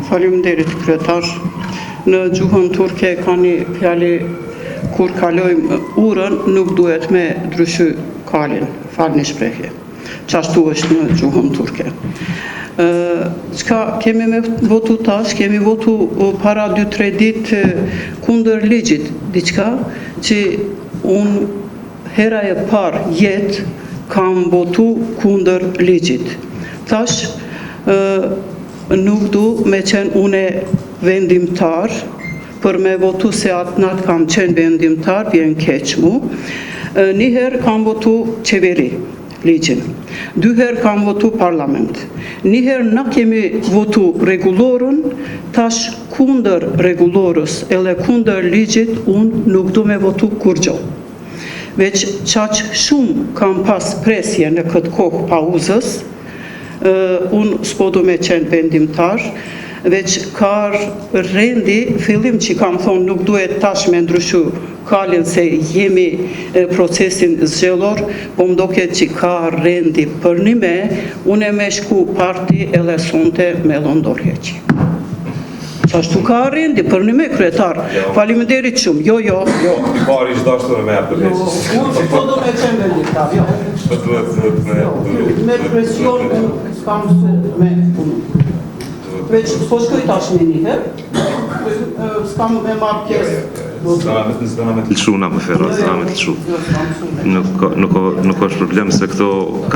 Faleminderit, kryetar! Në gjuhën turke ka një fjali kur kalojmë urën, nuk duhet me ndryshu kalin, falni shprehje. Qashtu është në gjuhën turke. Çka kemi me votu tash, kemi votu para 2-3 ditë kundër ligjit, diçka që unë hera e parë jetë kam votu kundër ligjit. Tash, nuk du me qenë une vendimtar, për me votu se atë natë kam qenë vendimtar, vjen keq mu. Një herë kam votu qeveri, ligjin. Dy herë kam votu parlament. Një herë na kemi votu rregullorën, tash kundër rregullorës edhe kundër ligjit, unë nuk du me votu kurrgjë. Veç qaq shumë kam pas presje në këtë kohë pauzës, unë s'po du me qenë vendimtar, veç ka rendi, fillim që kam thonë nuk duhet tash me ndryshu kalin se jemi procesin zgjedhor, po më doket që ka rendi për një me, unë e me shku parti edhe sonte me dhënë dorëheqje. Qashtu ka rendi për një me, kryetar. Faleminderit shumë. Jo, jo, jo. I pari është dashur me jap Jo, unë s'po do me qenë vendimtar, jo. Po duhet duhet me Jo, me presion unë s'kam mësu me punu. Veç, po shkoj tash me një herë, s'kam me marrë pjesë. S'dona me s'dona me të lëshu na më ferro, s'dona me të lëshu. Jo, s'kam mësu me. Nuk nuk nuk është problem se këto kanë.